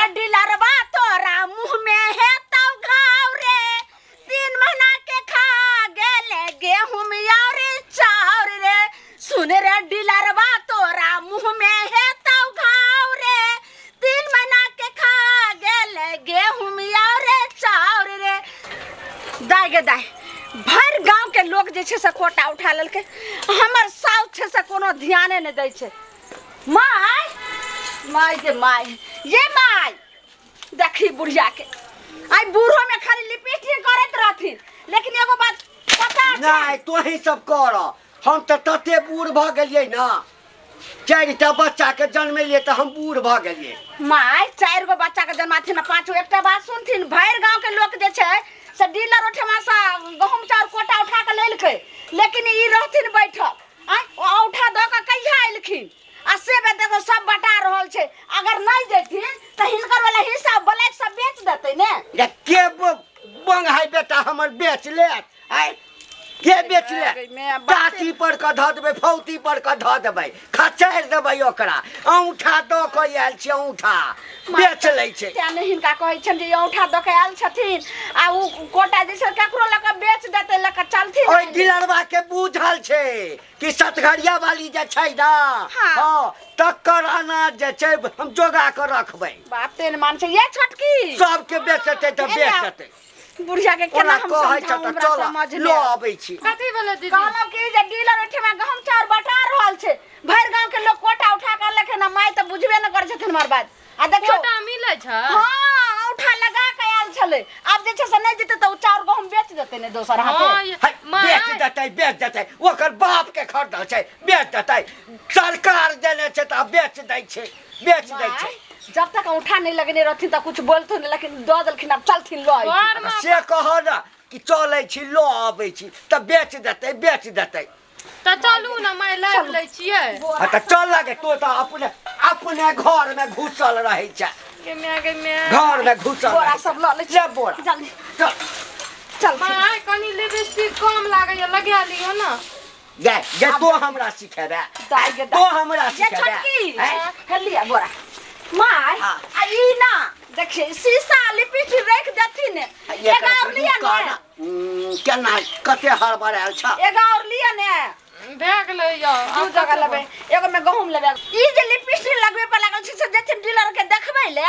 रे डीलरवा तोरा मुंह में हेतौ घाव रे, 3 महीना के खा गेले गेहूं और चाउर रे। सुन रे डीलरवा तोरा मुंह में हेतौ घाव रे, 3 महीना के खा गेले गेहूं और चाउर रे। दाय गे दाय, भरि गांव के लोग जे छै से कोटा उठा लेलकै, हमर साउस छै से कोनो ध्याने नहि दै छै। My my गे my, ये my, देखी बुढ़िया के आइ बूढ़ो में खाली लिपस्टिक करैत रहथिन, लेकिन एगो बात पता छै? नहि, तोही सब कर, हम तऽ तते बूढ़ भऽ गेलियै ने, 4टा बच्चा के जन्मेलियै तऽ हम बूढ़ भऽ गेलियै। My, 4 गो बच्चा के जन्माथिन आ 5 गो, एकटा बात सुनथिन, भरि गांव के लोक जे छै से डीलर ओठमा से गहूम चाउर कोटा उठा के लेलकै, लेकिन ई रहथिन बैठल, आँय, ओ औंठा दऽ कऽ कहिया एलखिन? आ से बेर देखो सब बटा रहल छै, अगर नहि जेथिन तऽ हिनकर वाला हिस्सा ब्लैक सब बेच देतै ने। या के बंग है बेटा हमर बेच लेत? आँय, के बेच लेत? अरे मैं बाते- टाटी पर कऽ धऽ देबै, फौती पर कऽ धऽ देबै, खचारि देबै ओकरा। औंठा दऽ कऽ आयल छी, औंठा बेच लै छै। तें ने हिनका कहै छनि जे ई औंठा दऽ कऽ आयल छथिन आ उ कोटा जे छै ककरो लऽ कऽ बेच देतै, लऽ कऽ चलथिन। ओहि डीलरवा के बूझल छै कि सतघरिया वाली जे छै ने, हाँ, तकर अनाज जे छै हम जोगा कऽ रखबै। बाते ने मान छै ये छोटकी। सबके बेच देतै तऽ एने बेच आउ। देतै। बुढ़िया के केना ओना हम कहै छै समझाउ, तऽ हमरा चल, समझ लऽ नहि आबै। अबै छी। कथी भेलै दीदी? कहलहुँ कि जे डीलर ओहिठमा गहूम चाउर बटा रहल छै, भरि गाँव के लोक कोटा उठा कऽ अनलक हन, माय तऽ बुझबे नहि करै छथिन हमर बात। आ देखियौ, कोटा मिलै छै? हाँ, औंठा लगा के आयल छलै, आब जे छै से नहि जेतै तऽ ओ चाउर गहूम बेच देतै ने दोसर हाथे। हाँ, ये- है, माय। बेच देतै, बेच देतै, ओकर बाप के खरीदल छै, बेच देतै। सरकार देने छै तऽ आब बेच दै छै, बेच दै छै। माय, जब तक औंठा नहीं लगने रहथिन तऽ कुछ बोलथुन नहीं, लेकिन दऽ देलखिन, आब चलथिन लऽ अयथिन। घरमे से कह ने कि चलै छी लऽ अबै छी तऽ बेच देतै, बेच देतै। तऽ चलू ने माय, लाबि लै छियै। हाँ, तऽ चल लगे, तो तऽ अपने अपने घर में घुसल रहै छै। गे माय, गे माय। घर में घुसल बोरा रहै सब लऽ लै छी। ले बोरा। जल्दी। चल। चल। माय, कनी लिपस्टिक कम लागैया, लगा लियौ ने। गे, गे, तो हमरा सिखेबे। दाइ गे, दाइ। तो हमरा ये सिखेबे। छोटकी। हैं? हे लिया बोरा। My, हाँ। आ ई ना, देखिए, शीशा लिपस्टिक रख देथिन। ये एगो और लिया ने। केना कते हड़बड़ायल छ? एगो और लिया ने। भए गेलै यौ, दू आब जगह कते लेबै, एगो में गहूम लेबै। ई जे लिपस्टिक लगबे पर लागल छै से जेथिन डीलर के देखबै ले,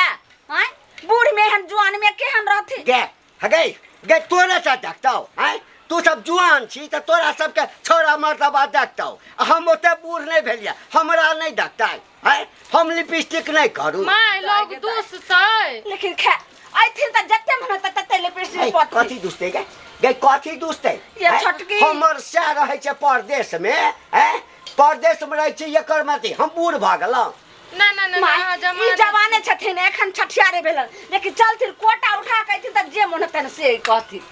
आँय, बूढ़ में एहन जुआन में केहन रहथिन? गे, हे गे, गे, तोरे से देखतौ, आँय? तू सब जुआन छी तऽ तोरा सबके छौड़ा मर्दबा देखतौ, आ हम ओते बूढ़ नहि भेलियै, हमरा नहि देखतै, आँय? हम लिपस्टिक नहि करू। माय, लोग दुसतै। लेकिन खै, अयथिन तऽ जते मन हेतै तते लिपस्टिक ऐ, पतथिन। कथी दुसतै गे? गे, कथी दुसतै? ये ऐ, छोटकी। हमर सएह रहै छै परदेश में, ऐ? परदेश में रहै छै एकर मति, हम बूढ़ भऽ गेलहुँ। ना ना ना, माय, अहाँ ई जमाने जवाने छथिन, एखन छठियारे भेलन, लेकिन चलथिन कोटा उठा के अयथिन तऽ जे मन हेतनि से कहथिन।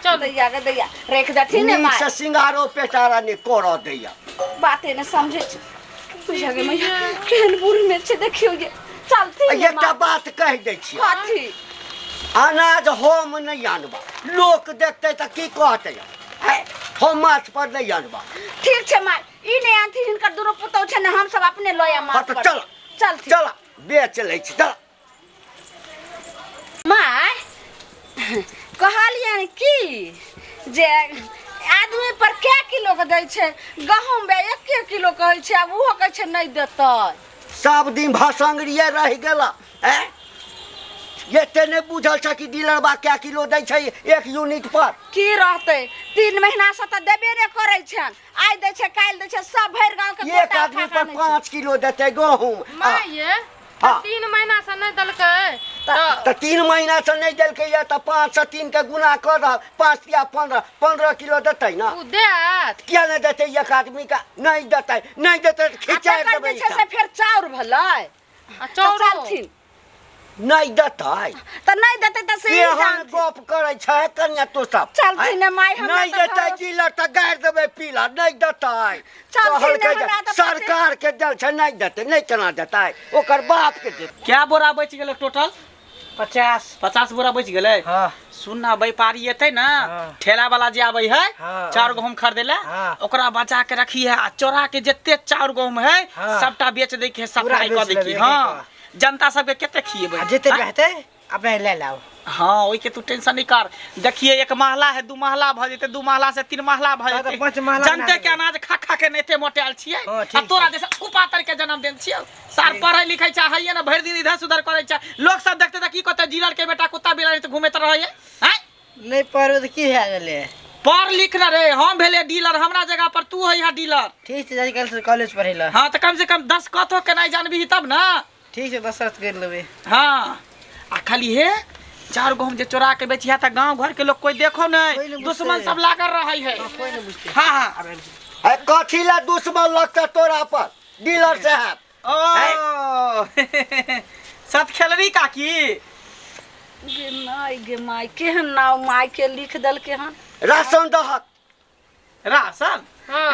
चल। दैया गे दैया, राखि देथिन ने नीक माय। से सिंगारो पेटारा नहि करऽ दैया। बाते ने समझै छै। बुझा गे मैया, केहन बूढ़ में छै देखियौ ये। चलथिन ने एकटा माय। बात कहि दै छियै। कथी? अनाज हम नहि आनबा, लोक देखतै तऽ की कहतै? है, हम माछ पर नहि आनबा। ठीक छै माय, ई नहि आनथिन, हिनकर दुनू पुतहु छै ने, हम सब अपने लऽ आयब हाँ, माथ तऽ पर। चल। चलथिन। चल, बेच लै छी, चल। My, कहलियनि की जे आदमी पर कै किलो के दै छै गहूम? बे 1 किलो कहै छै, आब ओहो कहै छै नहि देतै। सब दिन भसंगरिये रहि गेल, ऐं? एते नहि बुझल छै कि डीलरबा कै किलो दै छै 1 यूनिट पर? की रहतै, 3 महीना से तऽ देबे नहि करै छनि, आइ दै छै काल्हि दै छै, सब भरि गाँव के एक कोटा आदमी उठा कऽ पर आनै छै। 5 किलो देतै गहूम। माय ये, हाँ। 3 महीना से नहि देलकै तऽ 3 महीना से नहि देलकै या तऽ 5 से 3 के गुना कऽ दह, 5 या 15, 15 किलो देतै ने। उ देत। किया नहि देतै? एक आदमी के नहि देतै, नहि देतै तऽ आ खिचारि तकर देबै जे छै ईटा। से फेर चाउर भेलै। आ तऽ चाउरो। चलथिन। नहि देतै। तऽ नहि देतै तऽ से ई केहन जानथिन। गप करै छै कनिया तू सब? चलथिन ने माय, हमरा नहि तऽ देतै भरोसा- डीलर तऽ गारि देबै पीलर, नहि देतै। चलथिन ने, कहलकै जे हमरा तऽ पते- सरकार के देल छै, नहि देतै, नहि केना देतै, ओकर बाप के देतै। क्या बोरा बचि गेलै टोटल? 50। 50 बोरा बचि गेलै? हाँ। सुन ना, व्यापारी एतै ने, हाँ। ठेला वाला जे आबै है, हाँ। चाउर गहूम खरीदे ला, हाँ। ओकरा बचा के रखी है आ चोरा के जते चाउर गहूम है हाँ। सबटा बेच दै के है, पूरा सप्लाई कऽ बेच दै के। लेबै, हाँ। एक। जनता सबके कते खिएबै। आ जते आँय? रहतै अपने ले लाओ। हाँ, ओहिके तू टेंशन नहीं कर। देखिए, एक महला है, दू महला भ जेतै, दू महला से तीन महला भ हाँ, तऽ जेतै। पाँच महला जनते बना के अनाज खा खा के नेते मोटायल छियै। हाँ, आ ठीक तोरा छै। जैसा कुपातर के जन्म देन छियै। सार पढ़ै लिखै चाहैये ने, भरि दिन इधर से उधर करै छै। लोक सब देखते तऽ की कहतै, जीरल के बेटा कुत्ता बिलाड़ि तऽ घुमैत रहैये। आँय? नहीं पढ़बै तऽ की भए गेलै? पढ़ लिख न रे, हम भेले डीलर, हमरा जगह पर तू है यहाँ डीलर। ठीक छै, जाइ कल से कॉलेज पढ़ै लए। हाँ, तऽ कम से कम 10 कथो केनाइ जानबही तब ने। ठीक छै, 10 करि लेबै। हाँ, आ खाली हे चार गो हम जे चोरा के बेचिया त गांव घर के लोग कोई देखो कोई नहीं, नहीं बुझते। दुश्मन सब लागल रहे है। हाँ, कोई नहीं बुझते। हाँ हाँ। है कथी ला दुश्मन लगता तोरा पर डीलर साहब? ओ सत खेलरी काकी। गे माय, गे माय, केहन नाव माय के लिख देलकै हन। राशन दहक। राशन? हाँ।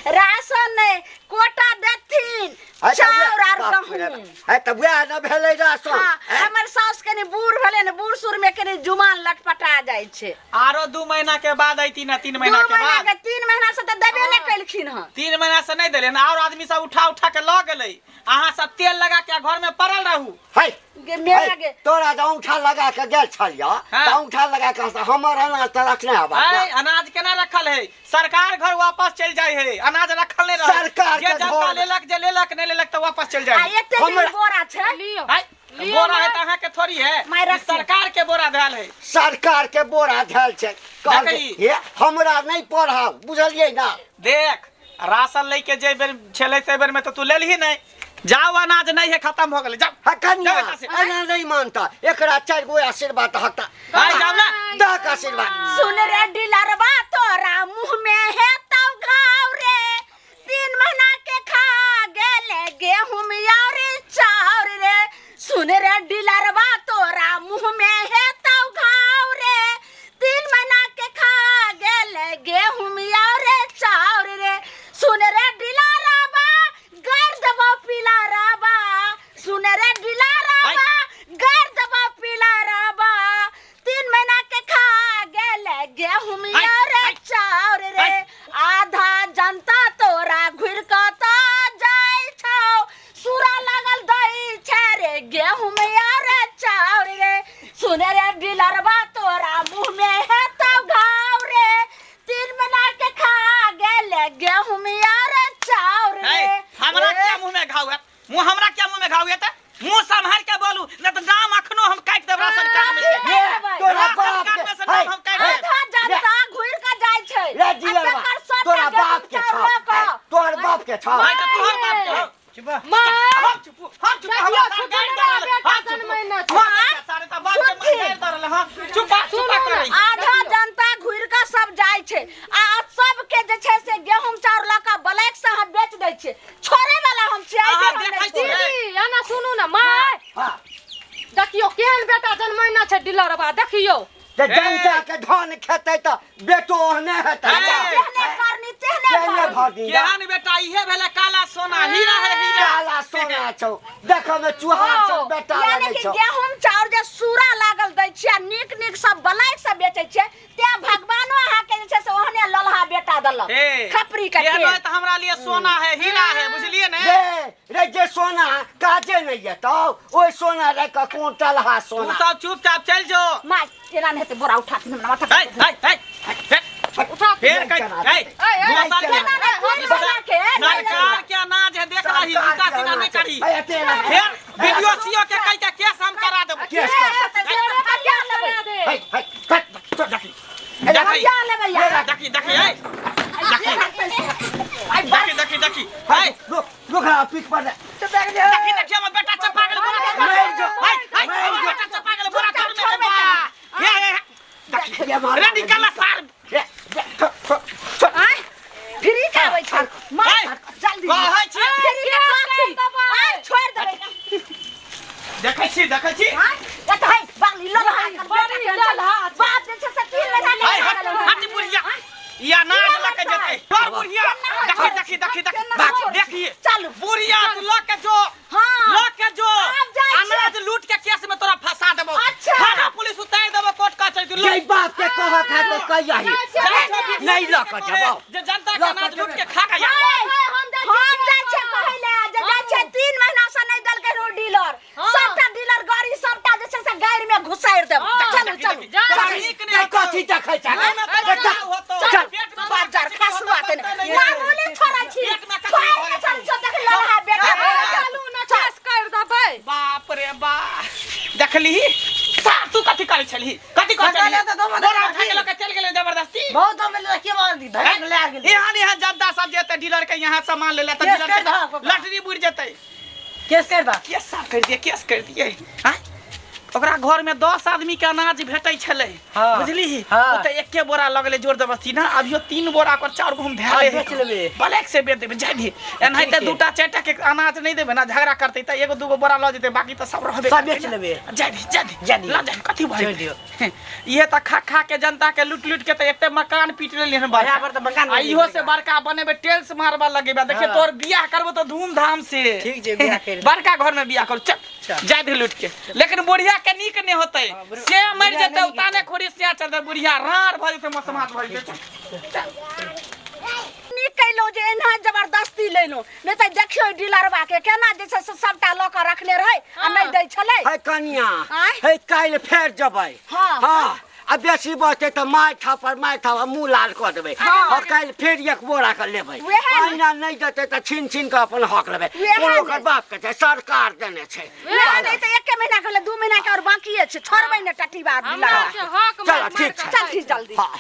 राशन नहि, कोटा देथिन है तऽ चाउर आर बाप रे गहूम। बाप। है तऽ वएह ने भेलै राशन। हाँ, है? हमर साउस कनि बूढ़ भेलै ने, बूढ़ सूढ़ में कनि जुमान लटपटा जाइ छै। आरो 2 महीना के बाद ऐती ना, 3 दू महीना के महीना बाद। के 3 महीना से तऽ देबे नहि केलखिन हन। 3 महीना से नहीं देले, और आदमी सब उठा उठा के ल गेलै। अहाँ सब तेल लगा के घर में पड़ल रहू। है गे मेरा है, गे तोरा जे औंठा लगा के गेल छलियौ हाँ। तऽ औंठा लगा के हमर अनाज तऽ रखने हेबा। है, अनाज केना रखल है? सरकार घर वापस चल जाय है, अनाज रखल नहीं रहे। सरकार जे के जनता घर। लेलक, जे लेलक, नहीं लेलक तऽ वापस चल जाय आ है। एते दिन बोरा छै। लियो। है, लियो बोरा है ना। तऽ अहाँ के थोड़ी है, माय ई रखिए। सरकार के बोरा धयल है। सरकार के बोरा धयल छै। कहलकै, देखी। हे हमरा नहीं पढ़ाउ, बुझलियै ना? देख, राशन लै के जे बेर छलै से बेर में तो तू लेलही नहीं। जाओ, अनाज नहीं है, खत्म हो गेलै, जाओ। हा कन्या, जाओ एतऽ से। एना नहीं मानता, एकरा 4 गो आशीर्वाद हकता। आइ जाओ ना। दहक आशीर्वाद। सुन रे डीलरवा, तोरा मुँह में है तो घाव रे, 3 महीना के खा गेले गेहूं और चाउर रे। सुन रे डीलरवा, तोरा मुँह में है तो घाव रे, 3 महीना के खा गेले गेहूं और चाउर रे। सुन रे डीलरवा, गार देबो पीला रबा। सुन रे डीलरवा, गार देबो पीला रबा, 3 महीना के खा गेले गेहूं और चाउर रे। आधा जनता तोरा घुर के तो जाइ छौ, सूरा लागल दै छै रे गेहूं और चाउर रे। सुन रे डीलरवा, तोरा मुँह में है तो घाव रे, 3 महीना के खा गेले गेहूं और चाउर रे। है, हमरा क्या मुंह में घाव है? मुंह हमरा क्या मुंह में घाव है? त मुंह संभाल के बोलू, नहीं तो नाम अखनो हम काट देब राशन कार्ड में से। हे, तोरा राशन बाप कार्ड के में से नाम हम काट देब। आधा जनता घुर के जाइ छै। रे डीलरवा, आ तकर सबटा तोरा गेहूं बाप के चाउर छौ। लऽ कऽ। तोहर बाप के छौ। भाई तो तोहर बाप के हौ। चुप। माँ, हम चुप, हम चुप, हमरा देखियौ, सार छुट्टी गारि नहि दऽ रहल। बेटा हम चुप। जन्मैने छै। हाँ, सारे तऽ बाप के सुनथिन। गारि दऽ रहल, हाँ। चुपा, चुपा करै। आधा जनता घुर के सब जाइ छै आ सबके जे छै से गेहूं चाउर लऽ कऽ ब्लैक से हम बेच दै छियै। छोड़े वाला हम छियै, अहाँ एहि बेर हम देखै नहि छियै? छोड़बै। दीदी, एना सुनू ने, माय। हाँ। देखियौ केहन बेटा जन्मैने छै डीलरवा, देखियौ। तऽ जनता के धन खेतै तऽ बेटो ओहने हेतै। हे। जेहने करनी तेहने तेहने भरनी। भरनी। केहन बेटा इहे भेलै काला सोना, हीरा है हीरा। काला सोना छौ, देखऽ में चूहा छौ बेटा यानी लगै कि छौ। गेहूं चाउर जे सूरा लागल दै छियै आ नीक नीक सब ब्लैक से बेचै छियै, तें भगवानो अहाँके जे छै से ओहने ललहा बेटा देलक। हे, खपरी के केहन खेत। है तऽ हमरा लिए सोना है, हीरा है, बुझलियै ने? रे रे, जे सोना काजे नहि एतौ, ओहि सोना राखि कऽ कोन टलहा तू सोना। सब चुपचाप चलि जो। माय, एना नहि हेतै, बोरा उठा हमरा माथा। है, है, है, है, उठा। फेर कह, है, ए, दोसर के- केना नहि, तीन महीना के, नहि, सरकार के अनाज है, देख रही, सरकार उल्टा के सीधा नहीं अनाज करी। है, एते ना। फिर वीडियो सीओ के कह के केस हम करा देबो। केस कर। दे। है, है, कट, कट, देखी, हम जा लेबै यार। देखी, देखी, है, देखी, देखी, देखी, देखी, है, रुक, रुक, हाँ, पीठ पर दे। देखी, देखी, हमर बेटा चपा गेल बोरा तोड़ में। मरि जो, है, है, मरि हमर जो। बेटा चपा गेल बोरा तोड़ में। बा। हे, हे, हे, देखी। ये मार- रे निकाल सार। रे, रे, ठ, ठ, ठ। आँय, फ्री के आबै छै। माय, आँय, जल्दी। कहै छी। फ्री के कथी? आँय, छोड़ि देबै। देखै छी, देखै छी। आँय, एतऽ है, बाली ललहा एकर बेटा के चल। बाप जे छै से 3 महीना के है, खा हट, गेलै हन। हट बुढ़िया। ई अनाज लऽ के जेतै। तोर बुढ़िया। देखी, देखी, देखी, देखी। केना होय? देखिए। चलू। बुढ़िया तू लऽ के जो। हाँ। लऽ के जो। आब जाइ छियै। अनाज लूट के केस में तोरा फंसा देबो। अच्छा। थाना पुलिस उतारि देबो कोर्ट कचहरी। तू जै लऽ बाप के कहक है तऽ कहियही। जाइ छौ बीच नहि लऽ कऽ जेबौ। जे जनता के लऽ कऽ अनाज लूट जेबै। के खा गया। हम जाइ छियै कहै लए जे जाइ छियै 3 महीना से नहि देलकै रो डीलर। देखली सार तू कथी करै छलही कथी करै सरकार छलही तऽ दम बोरा उठा के लऽ के चलि गेलै जबरदस्ती बहुत दम मिलल के बात धक ले गेलै यहाँ यहाँ जनता सब जेतै डीलर के यहाँ सामान ले ले तऽ केस डीलर कर के दहक ओकरा। लटरी बुड़ि जेतै केस कर दा केस साफ कर दिए केस कर दिए आँय ओकरा घर में 10 आदमी के अनाज भेटै छलै हाँ। बुझली हाँ। ओ तऽ एके बोरा लगलै जोर जबरदस्ती ना अभियो 3 बोरा ओकर चाउर गहूम धए हाँ, ले बेच लेबै। ब्लैक से बेच देबै जाय दी एनाहिते ठीक छै। दूटा चारिटा के अनाज नहि देबै ना झगड़ा करतै तऽ एगो दूगो बोरा लऽ जेतै बाकी तऽ सब रहबे सब करतै बेच ना। लेबै। जाय दी जाय दी जाय दी। लऽ जाय कथी भऽ छोड़ि जेतै? दियौ। इहे तऽ खा खा के जनता के लूट लूट के तऽ एते मकान पीट लेलियै हन इएह पर तऽ मकान आ इहो से बड़का बनेबै टेल्स मारबा लगेबै देखिए हाँ। तोर बियाह करबो तऽ धूमधाम से ठीक छै, बियाह करि लेबै। बड़का घर में बियाह करू चल चल। जाय दे लूट के लेकिन बुढ़िया के नीक नहि होतै हाँ, से मरि बुढ़िया जेतै नहि नीक उताने खोरी से चलतै बुढ़िया रार भऽ जेतै मसमात भऽ जेतै चल। नीक कयलहुँ जे एना जबरदस्ती लेलहुँ नहि तऽ देखियौ डीलरबा के केना जे छै से सबटा लऽ कऽ रखने रहै आ नहि दै छलै है कनिया आँय? है काल्हि फेर जेबै हाँ। हाँ आ बेसी बचतै तऽ मारि थापर मारि थापर मुँह लाल कऽ देबै हाँ। आ काल्हि फेर एक बोरा के लेबै उएह ने। अहिना नहि देतै तऽ छीन छीन कऽ अपन हक लेबै उएह कोनो ने। ओकर बाप के छै सरकार देने छै वएह नहि तऽ एके महीना के भेलै 2 महीना के आओर बाकिए छै छोड़बै ने टटीबा हमरा डीलरबा के हक चलो, मारि ठीक मारि छै। चल ठीक जल्दी हाँ।